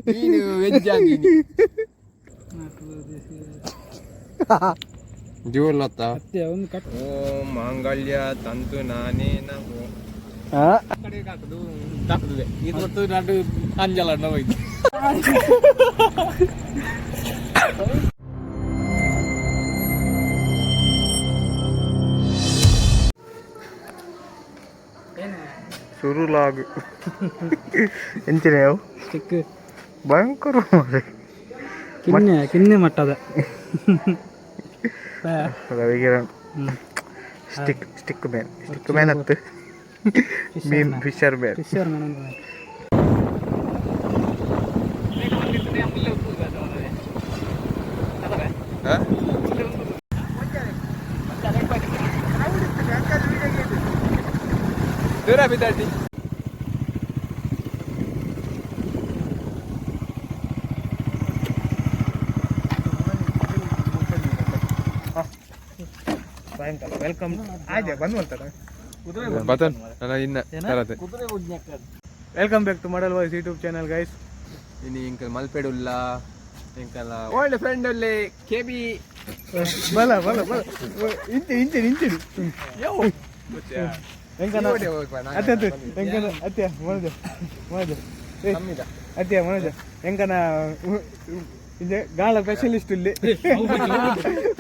ಮೀನು ವೆಜ್ ಆಗಿ ಜೋಲತ್ತ. ಓಂ ಮಾಂಗಲ್ಯ ತಂತು ನಾನೇನ. ಸುರುಲಾಗು ಎಂಚಿನ ಅವು? ಸ್ಟಿಕ್. ಭಯಂಕರ ಮಾರ್ರೆ. ಕಿನ್ನೆ ಕಿನ್ನೆ ಮಟ್ಟದ. Ravikiran stick stick man, stick man ಅತ್ತು, ಮೀನ್ ಫಿಶರ್ ಮ್ಯಾನ್. Fisher madam. ದೂರ ಬಿದ್ದಾಟಿ. ಸಾಯಂಕಾಲ welcome ಆಯ್ತು ಬಂದ್ ಮಾಡ್ತಾರ. ಬತನ್ ನನ್ನ ಇನ್ನ ತರತೆ. Welcome back to model voice YouTube channel, guys. ಇನ್ನು ಇಂಕಲ್ ಮಲ್ಪೆಡ್ ಉಲ್ಲ, Ilkal old friend ಉಲ್ಲೆ K B. ಬಲ ಬಲ ಬಲ, ಇಂಚೆ ಇಂಚೆ ಇಂಚೆ. ಎಂಕನ ಅತ್ತೆ ಅತ್ತೆ, ಎಂಕನ ಅತ್ತೆ ಮನೋಜ ಮನೋಜ, ಏ, ಅತ್ತೆ ಮನೋಜ, ಎಂಕನ ಇಂಜೆ ಗಾಳ ಸ್ಪೆಷಲಿಸ್ಟ್ ಇಲ್ಲಿ,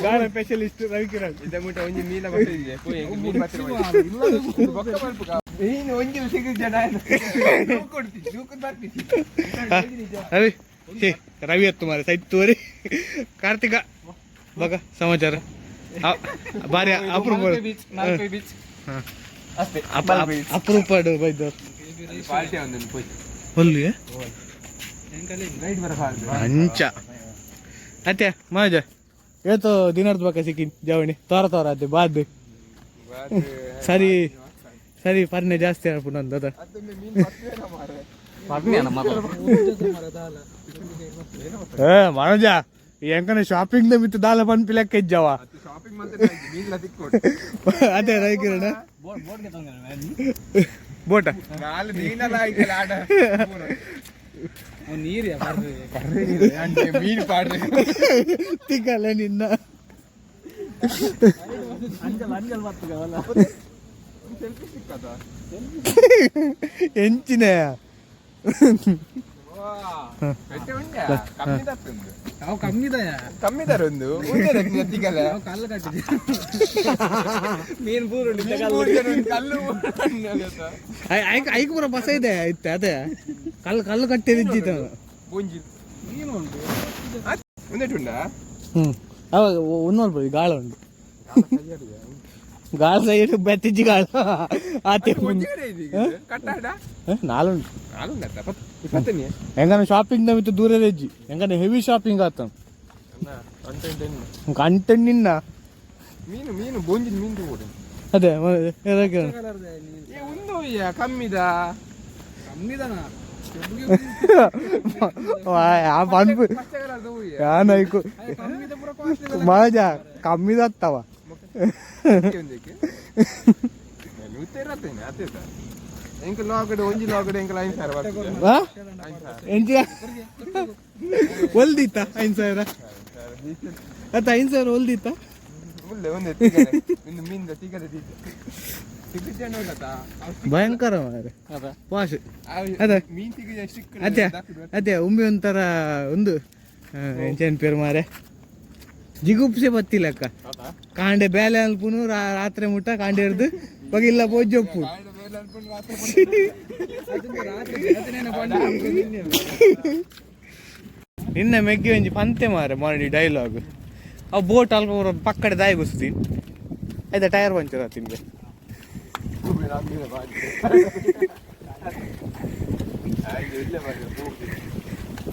ಗಾಳ ಸ್ಪೆಷಲಿಸ್ಟ್ ರವಿಕಿರಣ್. ಇದ ಮುಟ್ಟ ಒಂಜಿ ಮೀನ ಬತ್ತಿದೆ, ಪೋಯಿ ಮೀನ್ ಬತ್ತಿರ ಬೊಕ್ಕ ಮಲ್ಪುಗ. ಮೀನು ಒಂಜಿ ಸಿಗು ಜನ ಕೊಡ್ತಿ ದೂಕು ಬರ್ಪಿಸಿ. ರವಿ, ಛೇ, ರವಿ ಹತ್ತು ಮಾರೆ ಸೈತ್ ತೋರಿ. ಕಾರ್ತಿಕ ಬಗ ಸಮಾಚಾರ ಬಾರಿ ಅಪರೂಪ. ಅಷ್ಟೇ. ಅಪರೂಪ ಬೈದ. ಪಾರ್ಟಿ ಒಂದು ಪೋಯಿ. ಒಲ್ಲಿ. ರೈಟ್ ಬರ ಫಾಲ್ಟಿ. ಅಂಚ ಅತ್ತೆ ಮನೋಜ, ಏತೋ ದಿನರ್ದ ಬಕ ಸಿಕ್ಕಿನ್ ಜವಣಿ ತೋರ ತೋರ ಅತ್ತೆ ಬಾದ್. ಸರಿ ಸರಿ, ಪರ್ನೆ ಜಾಸ್ತಿ ಆಪುಂಡು ಅಂದ ಅದ. ಅದು ಮೀನ್ ಬತ್ತೇನ ಮಾರೆ. ಏ ಮನೋಜ, ಎಂಕನ ಶಾಪಿಂಗ್ the ಮಿತ್ತು ದಾಲ ಪನ್ಪಿ ಲೆಕ್ಕ ಇಜ್ಜವ. ಅದು ಶಾಪಿಂಗ್ ಮಂತ್ ಮೀನ್ಲ ತಿಕ್ಕೊಡು. ಅದೇ ರವಿಕಿರಣ ಬೋಟ. ನಾಲ್ ದಿನಲ ಆಯ್ತಲ್ಲ ಆಟ. ನೀರು. ಮೀನು ಪಾಡ್ರೆ. ತಿಕ್ಕಲ್ಲ ನಿನ್ನ. ಅಂಜಲ್ ಅಂಜಲ್ ಬರ್ತದಲ್ಲ. ಸೆಲ್ಫಿ ಸಿಕ್ಕದ. ಎಂಚಿನ? ಪೆಟ್ಟೆ ಉಂಡ ಕಮ್ಮಿ ತತ್ತುಂಡು. ಅವು ಕಮ್ಮಿದಯ. ಕಮ್ಮಿ ತರೊಂದು ಉಂಡೆ ತಿಕ್ಕಲ್ಲ. ಅವು ಕಲ್ಲು ಕಟ್ಟಿದೆ ಮೀನು ಪೂರು. ಕಲ್ಲು. ಐಕ್ ಪೂರ ಬಸ ಇದೆ ಇತ್ತೆ ಅದೇ ಕಲ್ಲು ಕಲ್ಲು ಕಟ್ಟಿದ್ದು. ಪೂಂಜಿ. ಮೀನು ಉಂಟು. ಉಂಡೆಟುಂಡ. ಹ್ಮ್, ಅವಾಗ ಒಂದು ಗಾಳ ಉಂಟು, ಗಾಳ ಸೈಡ್ ಬೆತ್ತಿಜ್ಜಿ ಗಾಳ ಆತೆ. ಕಟ್ಟಾಡ. ನಾಲುಂಟು. ನಾಲುಂಡ ಇಪ್ಪತ್ತನೇ. ಹೆಂಗನ ಶಾಪಿಂಗ್ ನಮಿತ್ತು ದೂರ ಇಜ್ಜಿ, ಹೆಂಗನ ಹೆವಿ ಶಾಪಿಂಗ್ ಆತ. ಕಂಟೆಂಟ್ ನಿನ್ನ. ಮೀನು ಮೀನು ಬೊಂಜಿನ ಮೀನು ತಗೋಡು. ಅದೇ. ಏ ಉಂದು ಕಮ್ಮಿದ. ಕಮ್ಮಿದನ. ಆ ಪನ್ಪು ಯಾನ್ ಐಕು. ಕಮ್ಮಿದ ಪೂರ ಕಾಸ್ಟ್ಲಿ. ಮಜ ಕಮ್ಮಿದತ್ತವ. ಎಂಕ್ ಲಾಗಡೆ ಒಂಜಿ ಲಾಗಡೆ ಎಂಕ್ 5000 ಬರ್ತದೆ. 5000. ಎಂಚ ಒಲ್ದಿತ್ತ 5000? ಅತ್ತ 5000 ಒಲ್ದಿತ್ತ? ಉಲ್ಲೆ ಒಂದೇ ಇನ್ನು ಮೀನ್ದ ತಿಗದೆ ತಿಗದೆ ಉಲ್ಲತಾ. ಭಯಂಕರ ಮಾರ್ರೆ ವಾಶ್ ಅದೇ. ಮೀನ್ ತಿಗದೆ ಸಿಕ್ಕ. ಅದೇ ಅದೇ, ಉಂಬೆ ಒಂಥರ ಒಂದು ಎಂಚೇನ್ ಪೇರು ಮಾರೆ, ಜಿಗುಪ್ಸೆ ಬತ್ತಿಲ್ಲಕ್ಕ. ಕಾಂಡೆ ಬೇಲೆ ಅಲ್ಪುನು ರಾತ್ರಿ ಮುಟ್ಟ ಕಾಂಡೆ ಹಿಡ್ದು ಬಗಿಲ್ಲ ಪೋಜೊಪ್ಪು. ನಿನ್ನೆ ಮೆಗ್ಗಿ ಒಂಜಿ ಪಂತೆ ಮಾರೆ ಮಾಡಿ ಡೈಲಾಗ್, ಅವು ಬೋಟ್ ಅಲ್ಪ ಪಕ್ಕಡೆ ದಾಯಿ ಬಸ್ತೀನಿ ಆಯ್ತಾ, ಟೈರ್ ಪಂಚರ್ ಆತಿಂದೆ.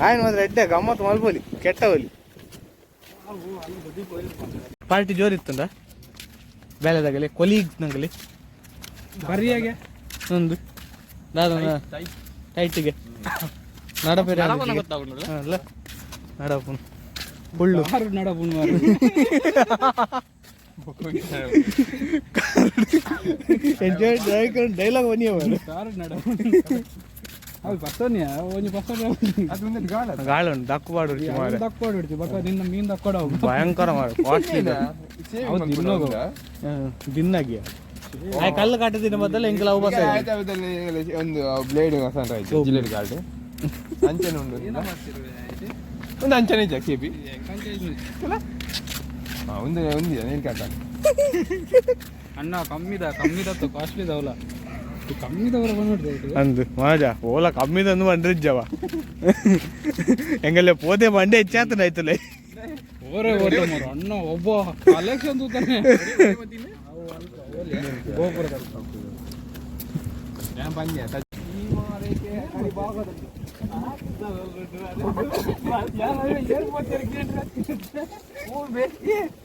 ಆಯ್ನ ಮಾತ್ರ ಎಡ್ಡೆ ಗಮ್ಮತ್ತು ಮಲ್ಪೊಲಿ ಕೆಟ್ಟವಲಿ. ಪಾರ್ಟಿ ಜೋರ್ ಇತ್ತಂದ ಬೇಲೆದಾಗಲಿ ಕೊಲೀಗ್ಸ್ ನಂಗಲಿ. ಬರಿಯಾಗೆ. ಒಂದು ದಾದ ಟೈಟಿಗೆ ನಡಪೇರೆ ಅಲ್ಲ ನಡಪುನು ಬುಳ್ಳು. ಯಾರು ನಡಪುನು ಮಾರ್ರೆ. ಎಂಜಾಯ್ ಡೈಲಾಗ್ ಬನ್ನಿ ಕಾರ್ ನಡ ಅವು ಬರ್ತೋನಿಯ ಒಂಜಿ ಬರ್ತೋನಿ. ಅದು ಒಂದು ಗಾಳ. ಗಾಳ ಉಂಟು, ದಕ್ಕು ಬಾಡು ಮಾರೆ. ದಕ್ಕೋಡು ಬಿಡ್ತಿ ಬಕ್ಕ ನಿನ್ನ ಮೀನ್ ದಕ್ಕೋಡು ಅವು. ಭಯಂಕರ ಮಾರೆ, ಕಾಸ್ಟ್ಲಿ. ಹೌದು, ಇನ್ನೋಗು. ದಿನ್ನಾಗಿ ಕಲ್ಲು ಕಾಟದಿನ ಬದಲು ಎಂಕಲ ಅವು ಬಸ. ಒಂದು ಬ್ಲೇಡ್ ಆಯ್ತು, ಜಿಲೆಟ್ ಗಾರ್ಡ್ ಅಂಚನೆ ಉಂಡು. ಒಂದು ಅಂಚನೆ ಇಜ್ಜಾ ಕೇಬಿ? ಹಾ, ಒಂದು ಒಂದು ನೀನು ಕಾಟ. ಅಣ್ಣ, ಕಮ್ಮಿದ ಕಮ್ಮಿದತ್ತು, ಕಾಸ್ಟ್ಲಿ ದವಲ ಕಮ್ಮಿದವರ ಬಂದ್ಬಿಡ್ತದೆ. ಅಂದು ಮಜಾ ಓಲ ಕಮ್ಮಿದಂದು ಬಂದ್ರಿಜ್ಜವ ಎಂಗಲ್ಲ ಪೋದೆ ಮಂಡೆ ಹೆಚ್ಚಾತನ ಆಯ್ತಲ್ಲ. ಓರೇ ಓಟ ಮಾರು ಅಣ್ಣ, ಒಬ್ಬ ಕಲೆಕ್ಷನ್ ತೂತಾನೆ ಗೋಪುರದ.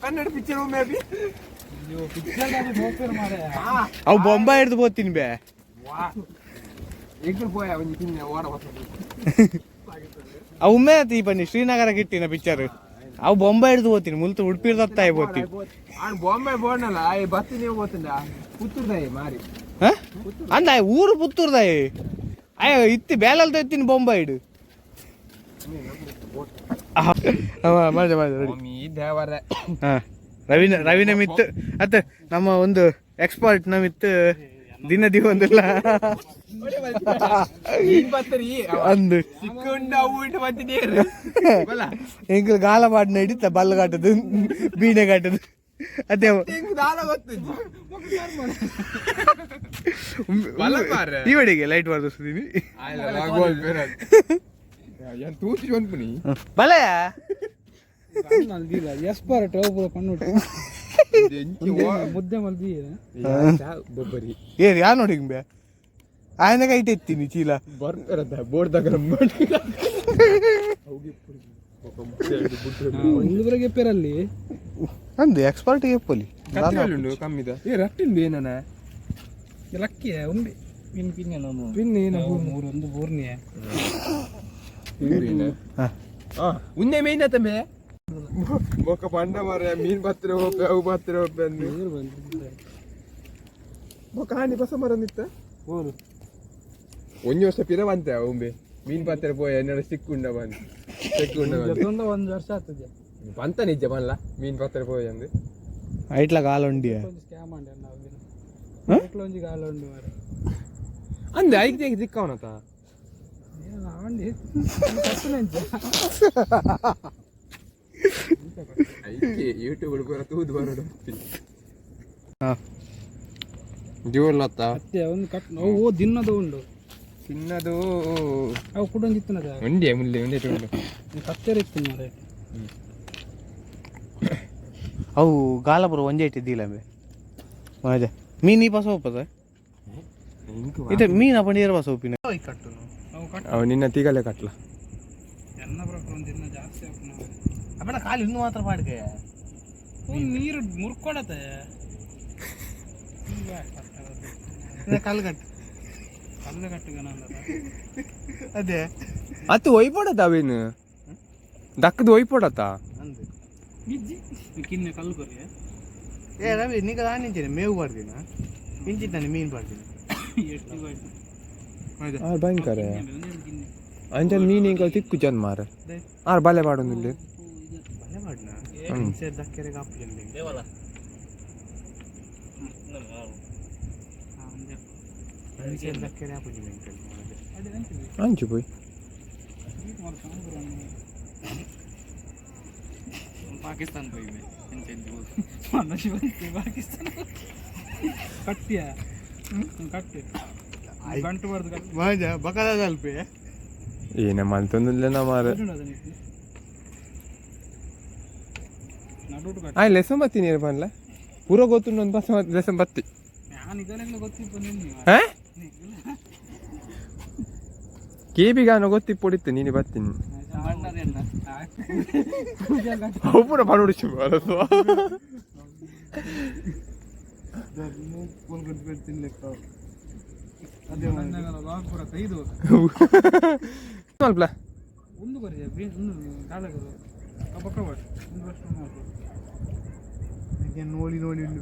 ಕನ್ನಡ ಪಿಕ್ಚರ್ ಒಮ್ಮೆ ಅಭಿ. ನೀವು ಪಿಕ್ಚರ್ ಹೋಗ್ತೀರ ಮಾರೆ. ಅವು ಬೊಂಬಾ ಹಿಡ್ದು ಪೋತೀನಿ ಬೇ. ಎಂಕುಲು ಪೋಯ ಒಂಜಿ ತಿನ್ನ ಓಡ ಬರ್ತದೆ. ಅವು ಒಮ್ಮೆ ಆತು ಈ ಬನ್ನಿ ಶ್ರೀನಗರ ಗಿಟ್ಟಿನ ಪಿಕ್ಚರ್. ಅವು ಬೊಂಬಾ ಹಿಡ್ದು ಹೋಗ್ತೀನಿ, ಮುಲ್ತು ಉಡುಪಿ ದತ್ತ ಪೋತೀನಿ. ಆಣ್ ಬಾಂಬೆ ಬೋರ್ನಲ್ಲ, ಬತ್ತಿ ನೀವು ಗೊತ್ತುಂಡ ಪುತ್ತೂರ್ದಾಯ ಮಾರಿ. ಹ ಅಂದ ಊರು ಪುತ್ತೂರ್ದಾಯ. ಅಯ್ಯೋ, ಇತ್ತಿ ಬೇಲಲ್ದ ಇತ್ತೀನಿ ಬೊಂಬಾ ಹಿಡು. ಮಜಾ ಮಜಾ ರೆಡಿ. ಈ ದೇವರ. ಹಾ, ರವಿನ ರವಿನ ಮಿತ್ತು ಅತ್ತ ನಮ್ಮ ಒಂದು ಎಕ್ಸ್ಪರ್ಟ್ ನಮಿತ್ತು ದಿನ ದಿವೊಂದಿಲ್ಲ. ಮೀನ್ ಬತ್ತರಿ. ಅಂದು. ಸಿಕ್ಕುಂಡ ಅವು ಇಟ್ಟು ಬತ್ತಿ ಬಲ್ಲ. ಎಂಕುಲು ಗಾಲ ಪಾಡ್ನ ಹಿಡಿತ ಬಲ್ಲ ಕಾಟದು, ಬೀಣೆ ಕಾಟದು ಅದೇ. ಎಂಕ್ ದಾಲ ಗೊತ್ತಿಜ್ಜಿ ಬಲ್ಲ ಮಾರ್ರೆ. ಈ ಬಡಿಗೆ ಲೈಟ್ ಬರ್ದಿಸ್ತೀನಿ. ಏನ್ ತೂತಿ ಬಂದ್ಪುನಿ? ಬಲಯ. ಎಸ್ಪರ್ಟ್ ಒಬ್ಬ ಪಣ್ಣುಟ್ಟು ಮುದ್ದೆ ಮಲ್ದಿ. ಬೊಬ್ಬರಿ. ಏನ್ ಯಾ ನೋಡಿ ಬೇ ಆಯನ ಕೈಟ್ ಎತ್ತೀನಿ ಚೀಲ. ಬರ್ತಾರದ ಬೋರ್ಡ್ ದಾಗ. ಒಂದು ಬರಗೆ ಪೇರಲ್ಲಿ. ಅಂದು ಎಕ್ಸ್ಪರ್ಟ್ ಎಪ್ಪೊಲಿ. ಉಂಡು ಕಮ್ಮಿದ ಏ ರಟ್ಟಿಂದು ಏನನ. ಲಕ್ಕಿ ಉಂಬಿ ಪಿನ್ ಪಿನ್ ಪಿನ್ ಏನ? ಮೂರು ಒಂದು ಬೋರ್ನಿಯ. ಉನ್ನೆ ಮೀನ್ ತಂಬೆ ಬೊಕ್ಕ ಪಂಡ ಮಾರ ಮೀನ್ ಬತ್ತಿರ ಹೋಪೆ ಅವು ಬತ್ತಿರ ಹೋಪೆ ಅಂದು. ನೀರು ಬಂದು. ಬೊಕ್ಕ ಹಾನಿ ಬಸ ಮರಂದಿತ್ತ. ಬೋರು. ಒಂಜಿ ವರ್ಷ ಪಿರ ಬಂತೆ ಉಂಬೆ ಮೀನ್ ಪಾತ್ರೆ ಪೋಯ ಎನ್ನಡ ಸಿಕ್ಕುಂಡ ಬಂದು ಸಿಕ್ಕುಂಡ ಬಂದು. ಜೊತೊಂದು ಒಂದು ವರ್ಷ ಆಗ್ತದೆ. ಬಂತ ನಿಜ ಬನ್ಲ ಮೀನ್ ಪಾತ್ರೆ ಪೋಯ ಅಂದು. ಐಟ್ಲ ಗಾಲ ಉಂಡಿಯ. ಒಂದು ಸ್ಕ್ಯಾಮ್ ಅಂಡೆ ನಾವು ಒಂಜಿ ಗಾಲ ಉಂಡು ಮಾರೆ. ಅಂದೆ ಐಕ್ ತೆಗೆ ಸಿಕ್ಕವನತ. ಏನು ಅವಂಡಿ ಕಟ್ಟುನಂಚ. ಐಕೆ ಯೂಟ್ಯೂಬ್ ಪೂರ ತೂದು ಬರೋಡು. ಹಾ. ಜೋರ್ಲತ್ತ. ಅತ್ತೆ ಒಂದು ಕಟ್ ಅವು ದಿನ್ನದು ಉಂಡು. ತಿನ್ನದು. ಅವು ಕೂಡ ಒಂಜಿ ಇತ್ತನದ. ಉಂಡೆ ಮುಲ್ಲೆ ಉಂಡೆ ಉಂಡು. ಕತ್ತೆರ ಇತ್ತು ಮಾರೆ. ಅವು ಗಾಲ ಪೂರ ಒಂಜೆ ಇಟ್ಟಿದ್ದಿಲ್ಲ ಬೇ ಮಜಾ. ಮೀನ್ ಈ ಪಾಸ ಹೋಗ್ಪದ ಇತ್ತೆ ಮೀನ್ ಅಪ್ಪ ನೀರು ಪಾಸ ಹೋಪಿನ. ಅವು ಕಟ್. ಅವು ನಿನ್ನ ತೀಗಲೆ ಕಟ್ಲ. ಎನ್ನ ಪ್ರಕಾರ ಒಂದು ದಿನ ಜಾಸ್ತಿ ಆಪುನ. ಅಪ್ಪಣ ಕಾಲು ಇನ್ನು ಮಾತ್ರ ಪಾಡ್ಕೆ. ಅವು ನೀರು ಮುರ್ಕೊಡತ್ತೆ. ಕಲ್ಲು ಕಟ್ಟು. ಕಲ್ಲು ಕಟ್ಟುಗನ. ಅದೇ. ಅತ್ತು ಒಯ್ಪಡತ್ತ ಅವೇನು ದಕ್ಕದು ಒಯ್ಪಡತ್ತ. ಅಂದು. ಗಿಜ್ಜಿ ಕಿನ್ನೆ ಕಲ್ಲು ಕೊರಿ. ಏ ರವಿ, ನಿಗ ನಾನಿಂಚೇನೆ ಮೇವು ಪಾಡ್ದಿನ ಇಂಚಿದ್ದಾನೆ ಮೀನು ಪಾಡ್ದಿನ. ಎಷ್ಟು ಬಾಯ್ತು. ಆರ್ ಭಯಂಕರ. ಒಂದೆರಡು ಗಿನ್ನೆ. ಅಂಚನೆ ಮೀನು ಇಂಕ ತಿಕ್ಕು ಚಂದ ಮಾರ ಆರ್ ಬಲೆ ಪಾಡೊಂದಿಲ್ಲ. ಬಲೆ ಪಾಡ್ನ ಸೇರ್ ದಕ್ಕೆರೆ ಕಾಪು ಜಂಬೆ. ಹಾ, ಒಂದೇ. ಸೇರ್ ದಕ್ಕೆರೆ ಆಪು ಜಂಬೆ. ಅದೇ ಅಂತೀವಿ. ಅಂಚು ಪೋಯ್. ಪಾಕಿಸ್ತಾನ ಪೋಯಿವೆ ಮನುಷ್ಯ ಪಾಕಿಸ್ತಾನ ಕಟ್ಟಿಯ ಕಟ್ಟು ಗಂಟು ಬರ್ದು ಕಟ್ಟು. ಮಜಾ ಬಕದ ಅಲ್ಪೆ. ಏನ ಮಲ್ತೊಂದಿಲ್ಲ ಮಾರ. ನಡುಟು ಕಟ್ಟು. ಆಯ್ ಲೆಸನ್ ಬತ್ತಿ ನೀರು ಪನ್ಲ ಪೂರ ಗೊತ್ತುಂಡು ಒಂದು ಬಸ್ ಲೆಸನ್ ಬತ್ತಿ. ನಾನು ಇದನ್ನೆಲ್ಲ ಗೊತ್ತಿಪ್ಪ ನಿನ್ನೆ. ಹಾ ಕೇಬಿಗಾನ ಗೊತ್ತಿಪ್ಪೊಡಿತ್ತು ನೀನು ಬತ್ತೀನಿ. ಅವು ಪೂರ ಪನುಡಿಸು ಬರದು. ಕೈದು. ಮಲ್ಪ್ಲ. ಒಂದು ಬರಿ ಒಂದು ಕಾಲಗರು ಪಕ್ಕ ಬಾಟ್ ಒಂದು ವರ್ಷ ಮಾಡ್ಬೋದು. ನೋಡಿ ನೋಡಿ ಉಂಡು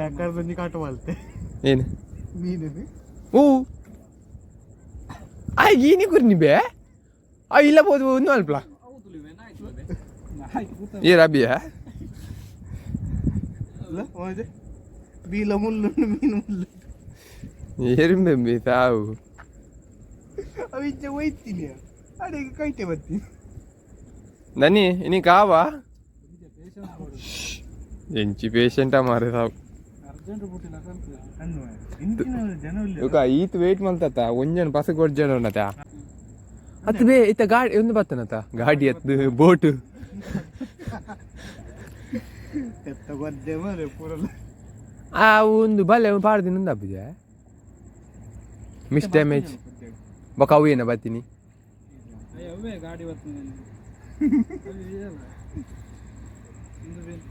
ಯಾಕಂದ್ರೆ ಕಾಟ ಮಲ್ತೆ ಏನು ಮೀನು ಓ ಆಯ್ ಗೀನಿ ಕುರ್ನಿ ಬೇ ಆ ಇಲ್ಲ ಬೋದು ಒಂದು ಅಲ್ಪಲ ಏ ರಬಿಯ ಬೀಲ ಮುಳ್ಳು ಮೀನು ಮುಳ್ಳು ಏರುಂಬೆ ತಾವು ಅವು ಇಂಚೆ ಒಯ್ತೀನಿ ಅಡಿಗೆ ಕೈಟೆ ಬರ್ತೀನಿ ನನಿ ಇನಿ ಕಾವಾ ಎಂಚಿ ಪೇಷಂಟ ಮಾರೆ ಸಾವು ಇಕ ಈತ್ ವೇಟ್ ಮಲ್ತತ್ತ ಒಂಜನ ಪಸ ಕೊಡ್ಜನ ಉನ್ನತ ಅತ್ ಬೇ ಇತ್ತ ಗಾಡಿ ಒಂದು ಬತ್ತನತ ಗಾಡಿ ಅತ್ ಬೋಟ್ ಎತ್ತ ಗೊದ್ದೆ ಮಾರೆ ಪೂರಲ್ಲ ಆ ಒಂದು ಬಲ್ಲೆ ಪಾಡ್ದಿನ ಒಂದು ಅಬ್ಬುಜ ಮಿಸ್ ಡ್ಯಾಮೇಜ್ ಬೊಕ ಅವು ಏನ ಬತ್ತೀನಿ ಅವೇ ಗಾಡಿ ಬರ್ತದೆ.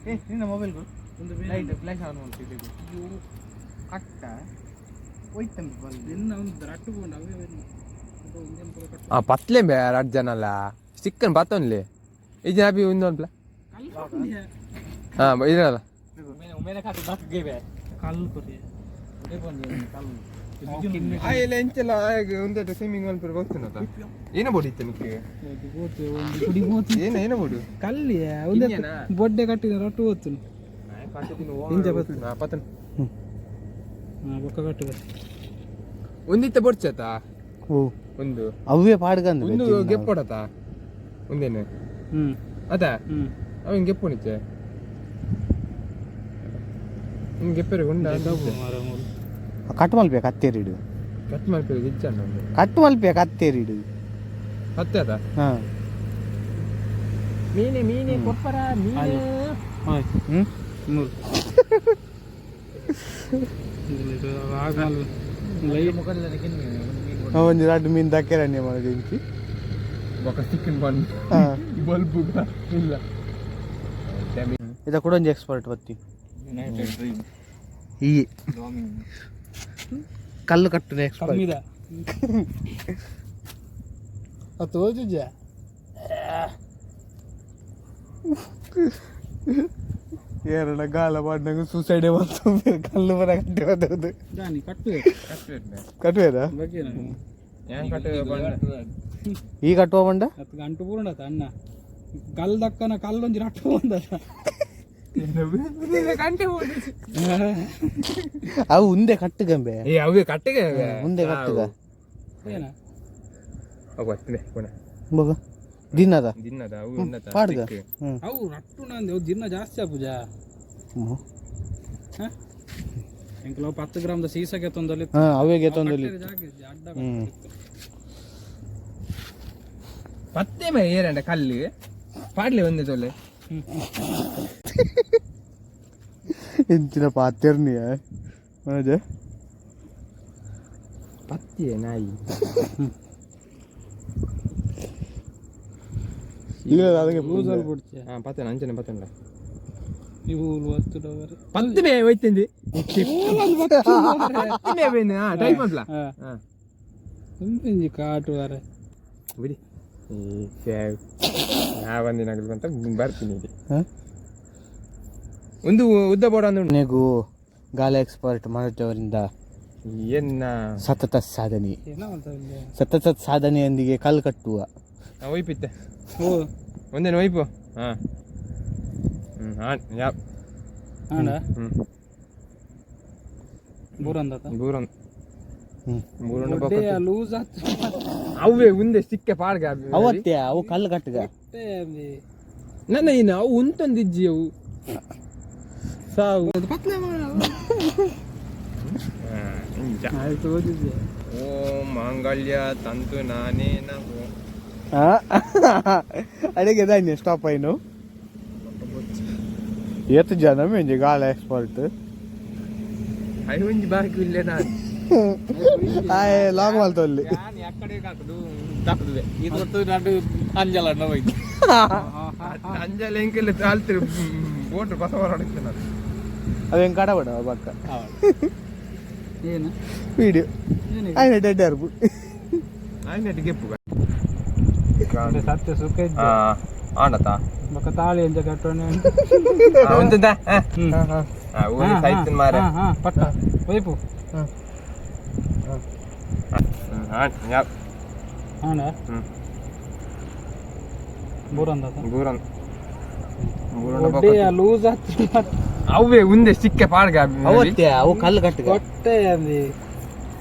ಏ ನಿನ್ನ ಮೊಬೈಲ್ ಕೊಡು. ಲೈಟ್ ಫ್ಲ್ಯಾಶ್ ಆನ್ ಮಾಡ್ತಿದ್ದೆ ಕಟ್ಟ ಹೋಯ್ತಂಬಿ ಬಂದು. ನಿನ್ನ ಒಂದು ರಟ್ಟು ಬೋಂಡು ಅವೇ ಒಂದೇನು ಪೂರ ಕಟ್ಟು. ಆ ಪತ್ಲೆ ಬೇ ರಡ್ ಜನ ಅಲ್ಲ ಚಿಕ್ಕನ್ ಬತ್ತೊನ್ಲೆ ಈ ಜನ ಅಭಿ ಒಂದು ಅನ್ಪ್ಲ. ಹಾ ಇರಲ್ಲ. ಕಲ್ಲು ಕೊರಿ. ಆಯ್ಲ ಎಂಚಲ ಒಂದೆಟ ಸ್ವಿಮ್ಮಿಂಗ್ ಮಲ್ಪರೆ ಗೊತ್ತುನತ ಏನ ಬೋಡಿ ಇತ್ತ ನಿಕ್ಕೆ? ಏನ ಏನ ಬೋಡು? ಕಲ್ಲಿ ಒಂದೇ. ಕಿನ್ಯನಾ? ಬೊಡ್ಡೆ ಕಟ್ಟಿದ ರಟ್ಟು ಓದ್ತು. ಇಂಚ ಬತ್ತು. ಪತನ್. ಹಾ ಬೊಕ್ಕ ಕಟ್ಟು. ಒಂದಿತ್ತ ಬೊಡ್ಚತ. ಓ. ಒಂದು ಅವೇ ಪಾಡ್ಗಂದ್ರೆ ಒಂದು ಗೆಪ್ಪೊಡತ ಒಂದೇನು. ಹ್ಮ್. ಅದ. ಹ್ಮ್. ಅವನ್ ಗೆಪ್ಪುಣಿಚೆ ಹಿಂಗೆ ಗೆಪ್ಪರೆ ಉಂಡ. ಕಟ್ ಮಲ್ಬೇಕು ಹತ್ತೇರಿಡು. ಕಟ್ ಮಾಡ್ಪೇರು ಇಜ್ಜಾನ ಒಂದು. ಕಟ್ ಮಲ್ಬೇಕು ಹತ್ತೇರಿಡು. ಹತ್ತೆ ಅದ. ಹಾ. ಮೀನೆ ಮೀನೆ ಕೊಪ್ಪರ ಮೀನು. ಹಾಯ್. ಹ್ಮ್. ಮೂರು ಲೈಟ್. ಒಂಜಿ ರಡ್ಡ್ ಮೀನು ದಕ್ಕೆರಣ್ಯ ಮಾಡೋದು ಇಂಚಿ. ಬೊಕ ಚಿಕನ್ ಬನ್. ಹಾ. ಬಲ್ಬು ಇಲ್ಲ. ಇದ ಕೂಡ ಒಂಜಿ ಎಕ್ಸ್ಪರ್ಟ್ ಬತ್ತಿ ಈ ಕಲ್ಲು ಕಟ್ಟುನ ಎಕ್ಸ್ಪರ್ಟ್. ಕಮ್ಮಿದ ಅದು ತೋಜುಜ. ಏರಣ ಗಾಲ ಮಾಡಿದಂಗೆ ಸೂಸೈಡ್ ಬಂತು ಕಲ್ಲು ಬರ ಕಟ್ಟಿ ಬಂದದ್ದು. ಜಾನಿ ಕಟ್ಟು. ಕಟ್ಟುವೇದ. ಬಗ್ಗೆ. ಈ ಕಟ್ಟುವ ಬಂಡ. ಹತ್ತು ಗಂಟು ಪೂರ್ಣ ಅಣ್ಣ ಕಲ್ ದಕ್ಕನ ಕಲ್ಲೊಂಜಿ ರಟ್ಟು ಬಂದ. ಅವು ಉಂದೆ ಕಟ್ಟುಗಂಬೆ. ಏ ಅವೇ ಕಟ್ಟಿಗೆ. ಉಂದೆ ಕಟ್ಟುಗ. ಏನ? ಗೊತ್ತಿದೆ ಪುನಃ. ಮಗ ದಿನದ. ದಿನದ ಅವು ಉನ್ನತ. ಪಾಡ್ಗ ಹ್ಮ್. ಅವು ರಟ್ಟು ನಂದು ಅವು ದಿನ ಜಾಸ್ತಿ ಆಪುಜ. ಹ್ಮ್. ಎಂಕಲ 10 ಗ್ರಾಮ್ದ ಸೀಸಕ್ಕೆ ತೊಂದಲ್ಲಿ. ಹಾ ಅವೇಗೆ ತೊಂದಲ್ಲಿ. ಅಡ್ಡ. ಹ್ಮ್. ಪತ್ತೆ ಮೇಲೆ ಏರಂಡ ಕಲ್ಲು ಪಾಡ್ಲೆ ಒಂದೇ ತೊಲೆ. ಎಂಚಿನ ಪಾತೆರ್ನಿಯ ಮನೋಜ. ಪತ್ತಿಯೇ ನಾಯಿ. ಇಲ್ಲ ಅದಕ್ಕೆ. ಲೂಸಲ್ಲಿ ಬಿಡ್ತೀಯ. ಹಾ ಪತ್ತನ ಅಂಚನೆ ಪತ್ತಂಡ. ಇವು ಹತ್ತು. ಪತ್ತೆ ಮೇ ಹೋಯ್ತಂದಿ ಪತ್ತೆ ಮೇ ಬೇನು ಹಾ ಟೈಪ್ ಮಾಡ್ಲಾ. ಹಾ. ಹಾ. ಇಂಜಿ ಕಾಟು ವಾರೆ. ಬಿಡಿ ಈ ನಾ ಒಂದಿನ ಅಂತ ಬರ್ತೀನಿ ಇಲ್ಲಿ. ಹಾ? ಒಂದು ಉದ್ದ ಬೋರ್ಡ್ ಒಂದು ಉಂಟು. ಕೊನೆಗೂ ಗಾಲ ಎಕ್ಸ್ಪರ್ಟ್ ಮನೋಜ್ ಅವರಿಂದ ಏನ? ಸತತ ಸಾಧನೆ. ಏನೋ ಅಂತ ಇಲ್ಲಿ. ಸತತ ಸಾಧನೆಯೊಂದಿಗೆ ಕಲ್ಲು ಕಟ್ಟುವ. ಒಯ್ಪಿತ್ತೆ. ಓ. ಒಂದೇನು ಒಯ್ಪು ಹಾ ಹ್ಮ್ ಹಾ ಯಾ. ಹಾಡ. ಹ್ಮ್. ಬೂರಂದತ. ಬೂರನ್. ಹ್ಮ್. ಬೂರನ್. ಲೂಸ್ ಆತು. ಅವೇ ಉಂದೆ ಸಿಕ್ಕ ಪಾಡ್ಗ. ಅವತ್ತೇ ಅವು ಕಲ್ಲು ಕಟ್ಟುಗ. ನನ್ನ ಏನು ಅವು ಉಂತೊಂದಿಜ್ಜಿ ಅವು ಸಾವು. ಆಯ್ತು ಓದಿದ್ದೆ. ಓಂ ಮಾಂಗಲ್ಯ ತಂತು ನಾನೇನ. ಅಡಿಗೆ ದಾನ್ಯ ಸ್ಟಾಪ್ ಆಯ್ನು ಏತ್ ಜನ ಮೇಂಜಿ ಗಾಲ ಎಕ್ಸ್ಪರ್ಟ್. ಒಂಜಿ ಬಾಕಿ ಇಲ್ಲ ನಾನು. ಆಯ್ ಲಾಗ್ ಮಲ್ತಲ್ಲಿ. ಅಂಜಲ ಎಂಕೆಲ್ಲ ಚಾಲ್ತಿರು ಬೋಟ್ ಬಸವರ ಹೊಡಿತು. ಅವೇನು ಕಡಬಡ ಪಕ್ಕ. ಏನು? ವಿಡಿಯೋ. ಏನು? ಆಯ್ನ ಡೆಡ್ ಅರ್ಬು. ಆಯ್ತು ಗೆಪ್ಪು. ಸತ್ಯ ಸುಖ. ಹಾ. ಆಂಡತ ಬೊಕ್ಕ ತಾಳಿ ಎಂಚ ಕಟ್ಟೋಣೆ ಉಂತುದ ಊರಿ ಸೈತಿನ ಮಾರೆ ಹಾ ಪಟ್ಟ ವೈಪು ಆಂಡ ಬೂರಂದ ಬೂರನ್ ಲೂಸ್ ಆತು ಅವೇ ಉಂದೆ ಸಿಕ್ಕೆ ಪಾಡ್ಗ ಅವತ್ತೆ ಅವು ಕಲ್ಲು ಕಟ್ಟುಗ ಕೊಟ್ಟೆ ಅಂದಿ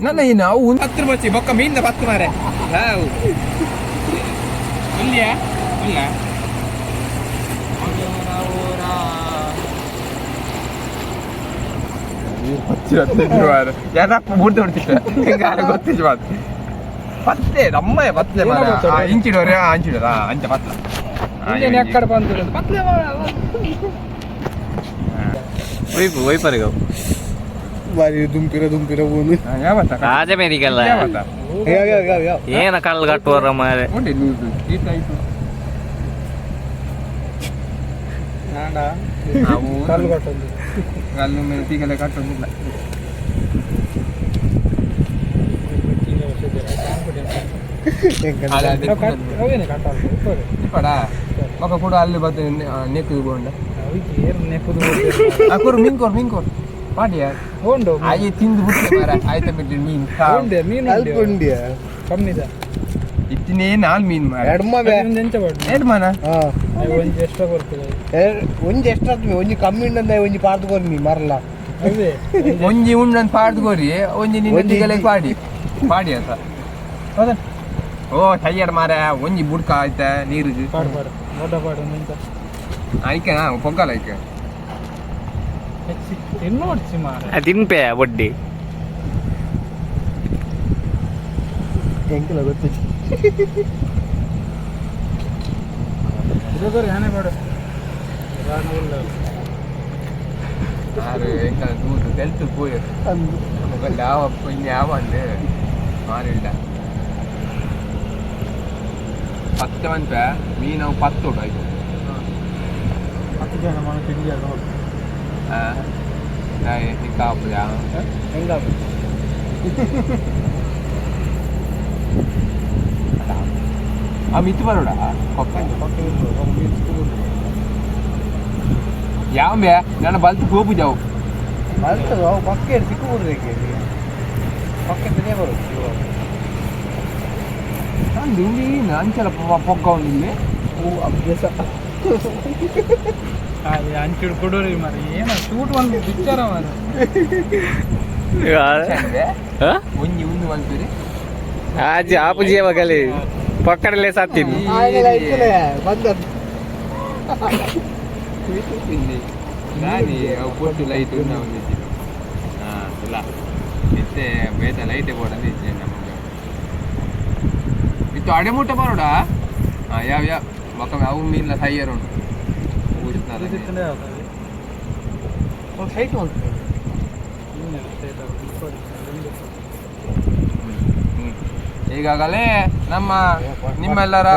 ನನ್ನ ಏನು ಅವು ಒಂದು ಹತ್ತು ಬಚ್ಚಿ ಬೊಕ್ಕ ಮೀನ್ ಪತ್ತು ಮಾರೆ ಹಾವು ಇಲ್ಲಿಯಾ ಇಲ್ಲ ಯಾರಪ್ಪ ಬೂರ್ದು ಹೊಡ್ತಿದ್ದೆ ಗೊತ್ತಿಲ್ಲ ಮಾತು ಪತ್ತೆ ನಮ್ಮ ಪತ್ತೆ ಮಾರೆ ಇಂಚಿಡೋರೆ ಅಂಚಿಡೋರ ಅಂಚ ಪತ್ಲ ಎಕ್ಕಡ ಬಂತು ಪತ್ಲೆ ವೈಪು ವೈಪರ್ಗ ಬಾರಿ ದುಂಪಿರ ದುಂಪಿರ ಊನು ಯಾವತ್ತ ರಾಜ ಮೇರಿಗಲ್ಲ ಯಾವತ್ತ ಯಾವ ಯಾವ ಯಾವ ಯಾವ ಏನ ಕಲ್ಲು ಕಟ್ಟುವರ ಮಾರೆ ಉಂಡೆ ಲೂಸು ಈ ಟೈಪ್ ಆಂಡ ಅವು ಕಲ್ಲು ಕಟ್ಟೊಂದು ಕಲ್ಲು ಮೇಲೆ ತೀಗಲೆ ಕಟ್ಟೊಂದಿಲ್ಲ ಅವೇನೆ ಕಟ್ಟಲ್ಲ ಇಪ್ಪಡ ಮಗ ಕೂಡ ಅಲ್ಲಿ ಬತ್ತ ನೆಕ್ಕು ಬೋಂಡ ಏರ್ ನೆಪ್ಪುದು ಕೊರು ಮೀನ್ ಕೊರು ಮೀನ್ ಕೊರು ಪಾಡಿಯ ಉಂಡು ಆಯೆ ತಿಂದು ಬಿಟ್ಟೆ ಮಾರ ಆಯ್ತ ಬಿಟ್ಟು ಮೀನ್ ಉಂಡೆ ಮೀನು ಅಲ್ಪ ಉಂಡಿಯ ಕಮ್ಮಿದ ಇತ್ತಿನೇ ನಾಲ್ ಮೀನ್ ಮಾರ ಎಡ್ಮ ಬೇ ಒಂದು ಎಂಚ ಪಾಡು ಏಟ್ ಮಾನ ಹಾ ಒಂಜಿ ಎಷ್ಟ ಬರ್ತದೆ ಒಂಜಿ ಎಷ್ಟಾತ್ಮಿ ಒಂಜಿ ಕಮ್ಮಿ ಉಂಡಂದ ಒಂಜಿ ಪಾರ್ದು ಕೊರ್ಮಿ ಮರಲ ಅವೇ ಒಂಜಿ ಉಂಡನ್ ಪಾಡ್ದು ಕೋರಿ ಒಂಜಿ ನಿನ್ನ ಒಂಜಿ ತಿಗಲೆ ಪಾಡಿ ಪಾಡಿ ಅಂತ ಹೌದಾ ಓ ಟೈಯರ್ ಮಾರ ಒಂಜಿ ಬುಡ್ಕ ಆಯ್ತ ನೀರಿಗೆ ಪಾಡು ಪಾಡು ದೊಡ್ಡ ಪಾಡು ಒಂದು ಎಂತ ಐಕೆ ನಾ ಪೊಗ್ಗಲ ಐಕೆ ಹೆಚ್ಚಿ ತಿನ್ನೋಡ್ಸಿ ಮಾರ ತಿನ್ಪೆ ಬೊಡ್ಡಿ ಎಂಕಲ ಗೊತ್ತಿಲ್ಲ ಇದು ಯಾನೆ ಪಾಡು ಆರು ಎಂಕ ದೂದು ತೆಲ್ತು ಪೋಯ್ ಮೊಗಲ್ ಯಾವ ಇನ್ನು ಯಾವ ಅಂದೆ ಮಾರಿಲ್ಲ ಪತ್ತೆ ಮನ್ಪೆ ಮೀನು ಪತ್ತೋಡು ಆಯ್ತು ಹತ್ತು ಜನ ಮನೆ ತಿಂಡಿ ನೋಡಿ ಕಾಪುದ ಹೆಂಗ ಆ ಮಿತ್ತು ಬರೋಡ ಕೊಕ್ಕ ಯಾವ ಬೇ ನನ್ನ ಬಲ್ತು ಗೋಪು ಜಾವು ಬರ್ತದ ಅವು ಪಕ್ಕ ಸಿಕ್ಕು ಬರ್ಬೇಕು ಪಕ್ಕ ತಿನ್ನೇ ಬರೋದು ನಾನು ಮೀನು ಅಂಚಲ ಪೊಗ್ಗ ಉಂಡಿಲ್ಲಿ ಓ ಅಭ್ಯಾಸ ಅಂಚಿಡ್ ಕೊಡೋರಿ ಮಾರಿ ಏನ ಶೂಟ್ ಒಂದು ಪಿಕ್ಚರ್ ಮಾರ ಒಂಜಿ ಉಂದು ಮಲ್ಪೇರಿ ಆಜಿ ಆಪುಜಿ ಮಗಲಿ ಪಕ್ಕಡಲ್ಲೇ ಸಾತೀನಿ ಬಂದದ್ದು ನಾನಿ ಅವು ಪೊಟ್ಟು ಲೈಟ್ ನಾವು ಹಾಂ ಇಲ್ಲ ಇತ್ತೆ ಬೇತ ಲೈಟೇ ಬೋಡಂದು ಇಜ್ಜೆ ನಮಗೆ ಇತ್ತು ಅಡೆ ಮುಟ್ಟ ಬರೋಡ ಹಾಂ ಯಾವ ಯಾವ ಮಕ್ಕ ಅವು ಮೀನ್ಲ ಸೈಯರ್ ಉಂಟು ಒಂದು ಸೈಟ್ ಉಂಟು ಈಗಾಗಲೇ ನಮ್ಮ ನಿಮ್ಮೆಲ್ಲರ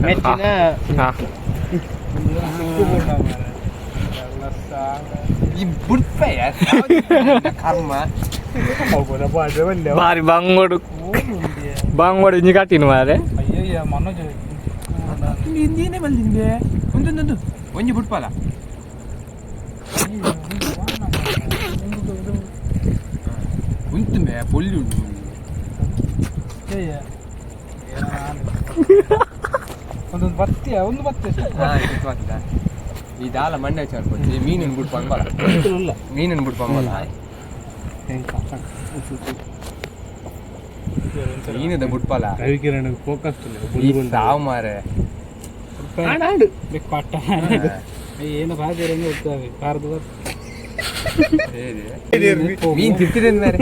ಮೆಚ್ಚಿನ ಈ ಬುಡ್ಪೆ ಕರ್ಮ ಬಾರಿ ಬಂಗೋಡು ಬಂಗೋಡು ಇಂಜಿ ಕಟ್ಟಿನ ಮಾರೆ ಅಯ್ಯಯ್ಯ ಮನೋಜ್ ಹಿಂದಿನೇ ಬಂದಿಂದೆ ಒಂದೊಂದೊಂದು ಒಂಜಿ ಬುಡ್ಪಲ್ಲ ಉಂತುಂಬೆ ಪೊಲ್ಲಿ ಉಂಟು ಒಂದೊಂದು ಬತ್ತಿಯ ಒಂದು ಬತ್ತೆ ಈ ದಾಲ ಮಂಡೆ ಚಾರ್ಕೊಚ್ಚಿ ಮೀನಿನ ಬುಡ್ಪ ಅಂಬಲ ಮೀನಿನ ಬುಡ್ಪ ಅಂಬಲ ಮೀನದ ಬುಡ್ಪಲ ರವಿಕಿರಣ್ ಫೋಕಸ್ ಈ ಸಾವು ಮಾರೆ ಪಟ್ಟ ಏನು ಬಾಜಿ ಹೋಗ್ತವೆ ಬಾರದು ಮೀನ್ ತಿರ್ತಿದೆ ಮಾರೆ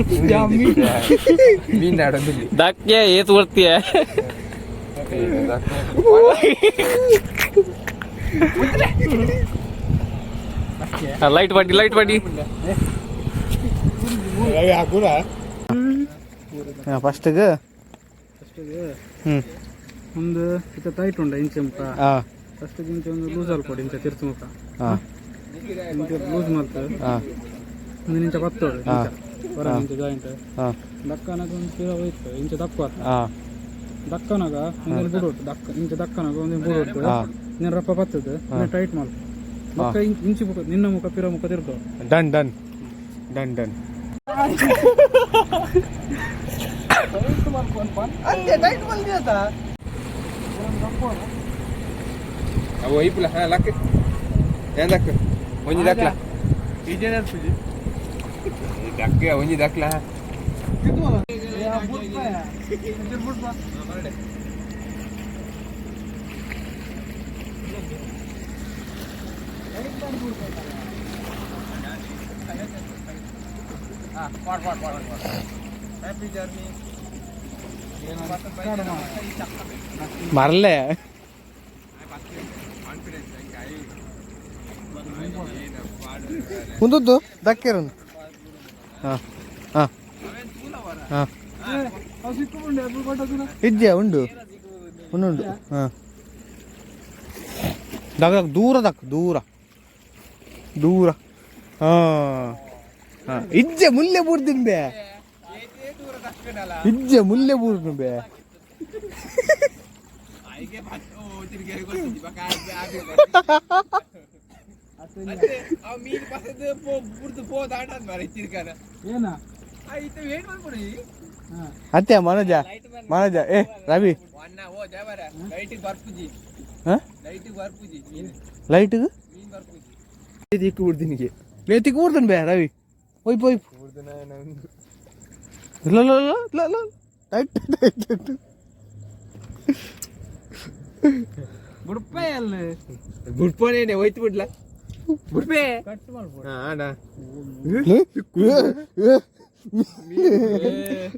ಮೀನ್ ಆಡೋದಿಲ್ಲ ದಕ್ಕೆ ಏತು ಬರ್ತೀಯ ಲೈಟ್ ಬಡ್ಡಿ ಲೈಟ್ ಬಡ್ಡಿ ಫಸ್ಟ್ಗೆ ಒಂದು ಇತ್ತ ಟೈಟ್ ಉಂಡ ಇಂಚೆ ಮುಖ ಹಾಂ ಫಸ್ಟ್ ಇಂಚೆ ಒಂದು ಲೂಸ್ ಅಲ್ಲಿ ಕೊಡಿ ಇಂಚೆ ತಿರ್ತು ಮುಖ ಹಾಂ ಇಂಚೆ ಲೂಸ್ ಮಾಡ್ತು ಹಾಂ ಒಂದು ಇಂಚ ಬತ್ತೋಡು ಇಂಚ ಹೊರ ಇಂಚ ಜಾಯಿಂಟ್ ಹಾಂ ದಕ್ಕನಾಗ ಒಂದು ತೀರ ಹೋಯ್ತು ಇಂಚ ದಕ್ಕು ಆತ ಹಾಂ ದಕ್ಕನಾಗ ಒಂದಿನ ಬುಡೋಟು ದಕ್ಕ ಇಂಚ ದಕ್ಕನಾಗ ಒಂದಿನ ಬುಡೋಟು ಹಾಂ. ನೀನು ರಪ್ಪ ಬರ್ತದೆ ಟೈಟ್ ಮಾಲ್ ಮುಖ ಇಂಚಿ ಮುಖ ನಿನ್ನ ಮುಖ ಪಿರ ಮುಖ ತಿರ್ಗೋ. Done done done done. ಅವು ಒಯ್ಪುಲ. ಹಾ, ಲಕ್ ಏನ್ ದಕ್, ಒಂಜಿ ದಕ್ಲ. ದಕ್ಕೆ, ಒಂಜಿ ದಕ್ಲ. ಮರಲೆ. ಉಂದದ್ದು ದಕ್ಕಿರೋನು. ಹಾಂ ಹಾಂ ಹಾಂ, ಇದ್ಯಾ? ಉಂಡು ಉಂಡು ಉಂಡು. ಹಾಂ, ದಕ್ ದಕ್, ದೂರ ದಕ್, ದೂರ ದೂರ. ಹಾಂ ಹಾಂ, ಇಜ್ಜೆ ಮುಲ್ಲೆ ಬೂರ್ದಿನ್ ಬೇ, ಇಜ್ಜೆ ಮುಲ್ಲೆ ಬೂರ್ದು ಬೇ. ಮೀನು ಪಸದ್ ಪೋ ಬುಡ್ದು ಪೋ ದಾಂಡ ಮಾರ ಇತ್ತಿರ್ಕಾನ. ಏನಾ? ಇತ್ತ ವೇಟ್ ಮಾಡ್ಕೊಡಿ. ಅತ್ತೆ ಮನೋಜ, ಮನೋಜ, ಏ ರವಿ. ಒನ್ನ ಓ ದೇವರ ಲೈಟಿಗೆ ಬರ್ಪುಜಿ. ಹಾಂ. ಲೈಟಿಗೆ ಬರ್ಪುಜಿ ಮೀನು. ಲೈಟ್ ಮೀನು ಬರ್ಪುಜಿ ದಿಕ್ಕು ಬಿಡ್ದಿನಿಗೆ. ನೇತಿಗೆ ಊರ್ದನ್ ಬೇ ರವಿ, ಒಯ್ಪು ಒಯ್ಪು. ಇಲ್ಲ ಇಲ್ಲ ಇಲ್ಲ ಇಲ್ಲ ಇಲ್ಲ, ಟೈಟ್ ಟೈಟ್ ಟೈಟ್. ಬುಡ್ಪೆ ಅಲ್ಲಿ. ಬುಡ್ಪೋನೇ ಹೋಯ್ತು, ಬಿಡ್ಲ ಬುಡ್ಪೆ. ಕಟ್ ಮಾಡ್ಬೋದು. ಹಾ, ಆಡ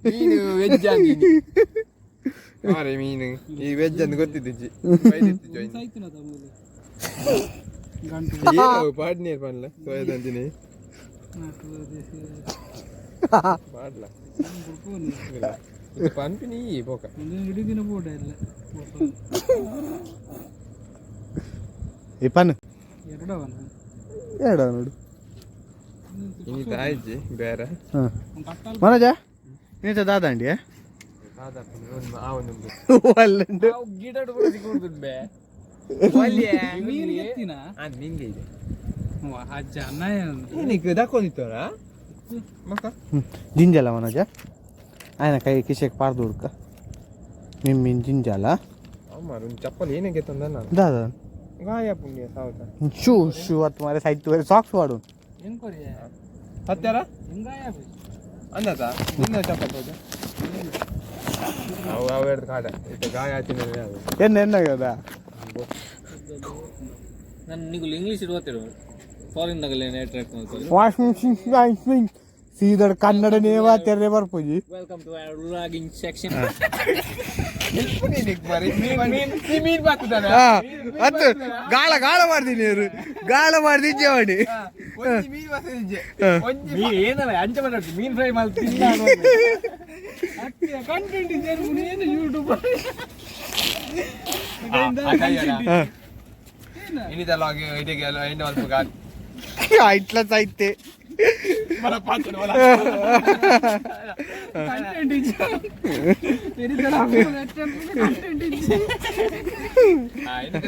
ಮೀನು ವೆಜ್ ಮಾರೆ, ಮೀನು ಈ ವೆಜ್ ಅಂತ ಗೊತ್ತಿದ್ದಿಜ್ಜಿ. ಸಾಯ್ತಿನ ತಮ್ಮಲ್ಲಿ ಗಂಟು. ಪಾಡ್ ನೀರು ಪನ್ಲ ಸೋಯದಂತಿನಿ. ಪಾಡ್ಲ. ಇದು ಪನ್ಪಿನಿ ಪೋಕ. ಇಡೀ ದಿನ ಬೋಡ ಇಲ್ಲ. ಈ ಪನ್. ಎರಡವನ. ಎರಡು ನೋಡು. ಇನ್ನಿತ ಆಯ್ಜಿ ಬೇರೆ. ಹಾಂ ಮನೋಜ, ನೀತ ದಾದಾಂಡಿ ಅಲ್ಲುಂಡು. ಗಿಡ. ಮೀನು ಎತ್ತಿನ. ನಿಂಗೆ ಇದೆ. ಅಜ್ಜ ಅನ್ನ. ಏನಕ್ಕೆ ದಕ್ಕೊಂಡಿತ್ತವರ ಮಕ್ಕ? ಜಿಂಜಲ ಮನೋಜ, ಆಯ್ನ ಕೈ ಕಿಶೆಗೆ ಪಾರ್ದು ಹುಡ್ಕ ನಿಮ್ಮಿನ್ ಜಿಂಜಲ. ಅಮ್ಮ, ಒಂದು ಚಪ್ಪಲ್ ಏನಕ್ಕೆ ತಂದ ನಾನು? ದಾದ? ಗಾಯ ಪುಣ್ಯ ಸಾವುತ. ಶೂ ಶೂ ಅತ್ ಮಾರೆ, ಸಾಯ್ತು ಸಾಕ್ಸ್ ವಾಡು. ಹೆಂಗ್ ಕೊರಿಯ? ಹತ್ಯಾರ. ಹೆಂಗಾಯ? ಅಂದತ ನಿನ್ನ ಚಪ್ಪಲ್ ಹೋದ ಅವು ಅವು ಎರಡು ಕಾಡ ಇತ್ತ ಗಾಯ ಆತಿನ ಅದು. ಎನ್ನ ಎನ್ನಾಗದ? ನಾನು ನೀವು ಇಂಗ್ಲೀಷ್ ಓದ್ತಿರೋ ಫಾರಿನ್ ನಗಲೇನೆ ಅಟ್ರಾಕ್ಟ್ ಮಾಡ್ತಾರೆ. ವಾಷಿಂಗ್ ಮಿಷಿನ್ ಸೀದಾ ಕನ್ನಡನೇ ಮಾತಾಡ್ರೆ ಬರ್ಪುಜಿ. Welcome to our vlogging section. ಮೀನ್ ಬಾತುದಾನ. ಅತ್ತು ಗಾಳ ಗಾಳ ಮಾಡ್ತೀನಿ, ನೀರು ಗಾಳ ಮಾಡ್ದಿಜ್ಜೆ ಮಾಡಿ. ಒಂಜಿ ಮೀನ್ ಬಾತುದಿಜ್ಜೆ ಒಂಜಿ. ಮೀನ್ ಏನಲ್ಲ ಅಂಚೆ ಮಾಡ್ತೀವಿ, ಮೀನ್ ಫ್ರೈ ಮಾಡ್ತೀನಿ. ಕಂಟೆಂಟ್ ಏನು ಯೂಟ್ಯೂಬ್? ಇನ್ನಿತ ಲಾಗ್ ಇದಕ್ಕೆ ಎಂಡ್ ಮಲ್ಪ ಗಾದ್. ಇಟ್ಲ ಸಾಯ್ತೆ. ಮರ ಪಾತ್ರ. Content content. ಇನ್ನಿತ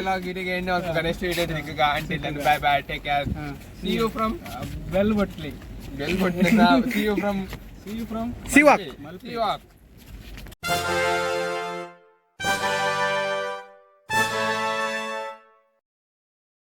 ಲಾಗ್ ಇದಕ್ಕೆ ಎಂಡ್ ಮಲ್ಪ. ನೆಕ್ಸ್ಟ್ ವಿಡಿಯೋ ದಿಕ್ಕ. Until then, bye bye, take care, see you from bell ಬಟ್ಲಿ. Bell button. See you from see you from ಸಿವಾಕ್. ಸಿವಾಕ್.